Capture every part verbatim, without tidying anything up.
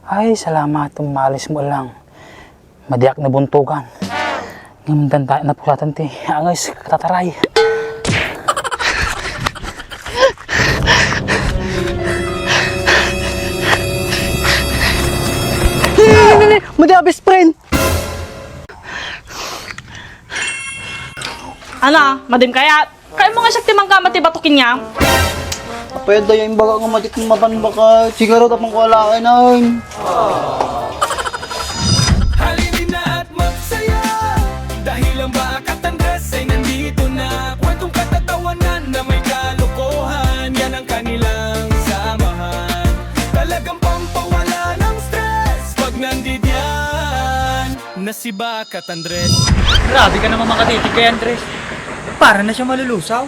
Ay, salamat, umalis mo lang. Madiak nabuntogan. Ngem danta napulatan ti angis katataray. Madi a best friend. Ana, madim kayat? Kayatmo nga siak ti mangkama ti bato kenka? Apay, dayta imbaga nga matik mapan baka sigaro tapno ko alaen, ay. Halina at magsaya, dahil ang Bakat Andres ay nandito na. Kwentong katatawanan na may kalokohan, yan ang kanilang samahan. Talagang pampawala ng stress pag nandidiyan na si Bakat Andres. Grabe ka naman makatitig kay Andres. Para na siya malulusaw.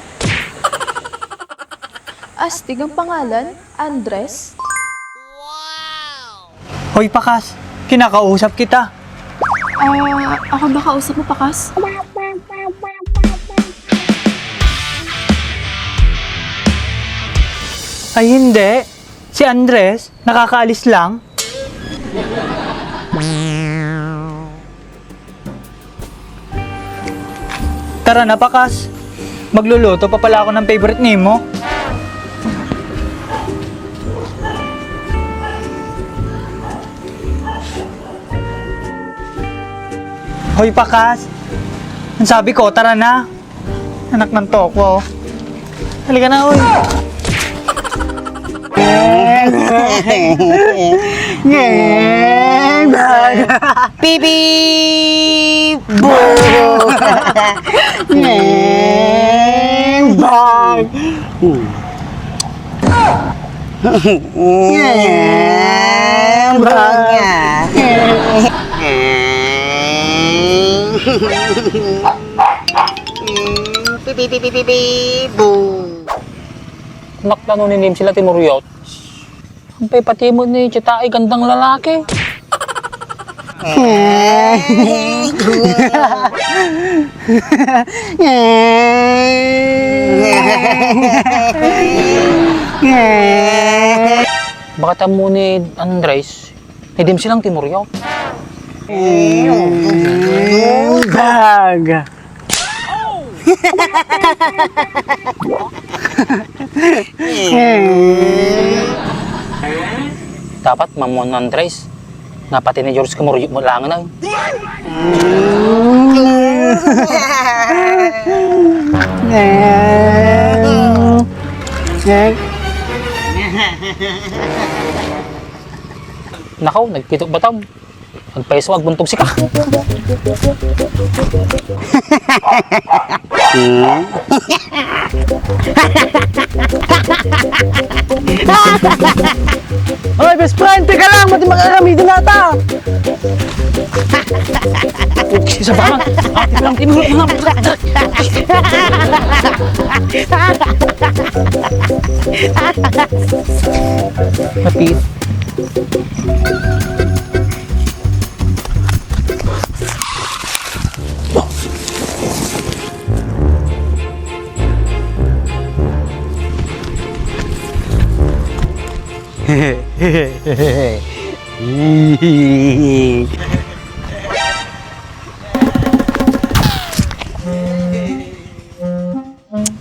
Astig ang pangalan, Andres? Hoy, Pakas, kinakausap kita. Ah, ako ba kausap mo, Pakas? Ay, hindi. Si Andres, nakakaalis lang. Tara na, Pakas. Magluluto pa pala ako ng favorite nimo. Hoy, Pakas. Ang sabi ko, tara na. Anak ng toko. Halika na, uy. Ngeng bag. Bibi! Bo! Ngeng bag. Ngeng bag. Pipi, pipi, pipi, boo. Kunak plano ni Nim sila ti muryot. Ang pay pati mo ni Chita ay gandang lalaki. Baka tamo ni Andres, ni Dim silang ti muryot. Bag. Dapat mamon Andres, nga pati ni George Camurillo mo lang na. Nakaw, nagpito batam. Agpaiso, agbuntog sika. Hmm? Hoy, best friend, teka lang, mati makaramidin nata. Isa pa lang. Ate lang, tinulog mo nga. Mati.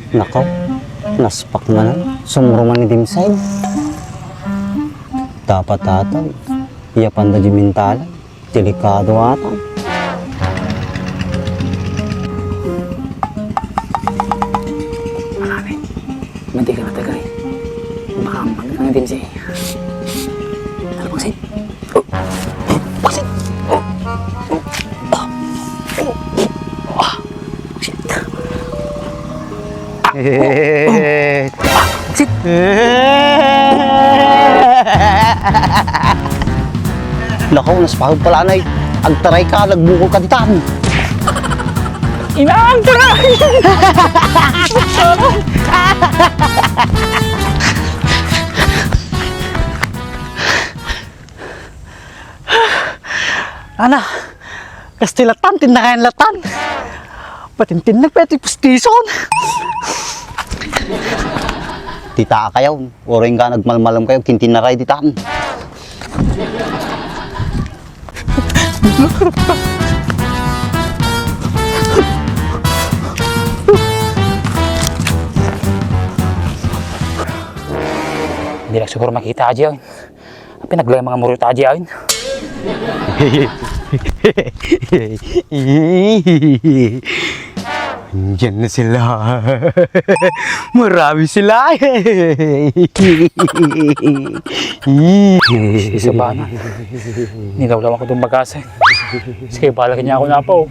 Nakaw, naspak manen, sumruman ni Dimsay. Dapat ata, iya panda di mintalan, delikado ata. Mati ka na tagay. Baka ang panda ni Dimsay. Ano bang say? Bakit? Shit. Bakit? Nakaw, naspahag pala, anay. Agtaray ka, nagbukol ka ditan. Inang, taray! Ana, kasta latan, tinakayan latan. Patintin na pwede pustison. Tita kayo, uring ka nagmalmalam kayo, kintinaray ditan. Dinak siguro makita, Aji, ay. Apay, naglay mga murot, Aji, ay. Diyan na sila. Marami sila. Isa ba na? Nilawlaw ako itong bagasan. Sige, bala kanya ako na po.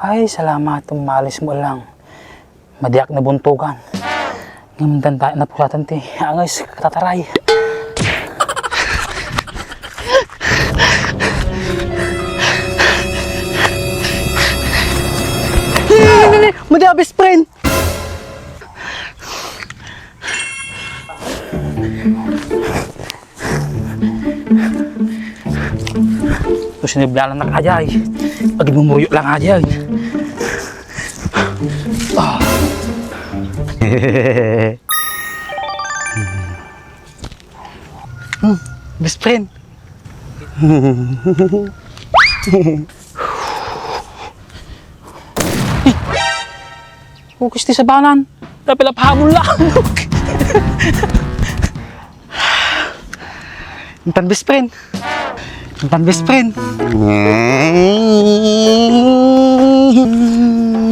Ay, salamat, umalis mo lang. Madiak na buntugan. Ngem danta na pulatan ti angay sa katataray. Madi a best friend! Ito, siniblalan na kajay. Agimumuryo lang kajay. Ah. Hmm, best friend. Ukis ti sabanan. Tapilap habol lang. Intan best friend. Intan best friend.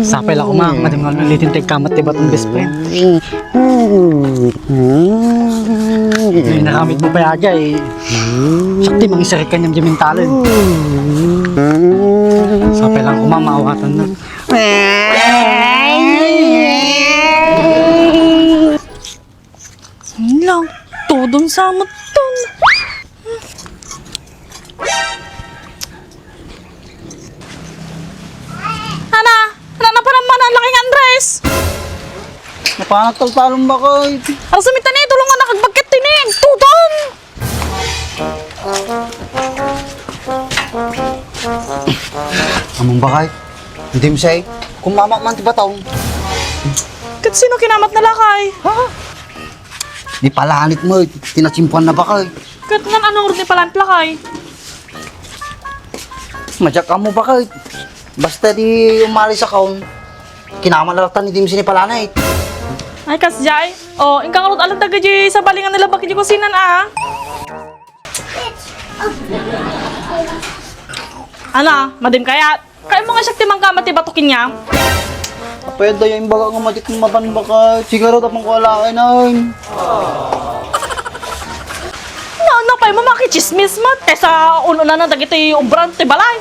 Sapay la koma, madi nga ulitin ti agkamat ti baton best friend. Ay, naramid mo pa yaga eh. Siya ti mangisarek kanyang jamintalin. Sapay lang koma, maawatan na. Lang, tudon sa muton. Ana, ana na pa naman ang laking Andres. Napanagtal talong ba ko? Ang sumita ni, tulungan na kagbagkat tinig. Tudon! Among bakay, hindi mo say, kung mama man ti batong. Kat sino kinamat na lakay? Ha? Ni palanit mo, tinatsimpuan na bakay. Kat ngan anong rod ni palanit lakay? Majak amo bakay. Basta di umalis akong, kinama na lang ni Dimsi ni palanit. Ay, kas jay. O, ingka ngarud alandag di sa balingan nila bakit di kusinan, ah. Ana, madim kayat? Kayat mo nga siak ti mangkamat ti bato kaniak? Apay, daya imbaga nga matik mapan baka siguro tapang ko alaen ay. Na, na, pay mo makichismis mo, tesa un-una na dagiti ubran ti balay.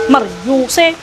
Mariuse.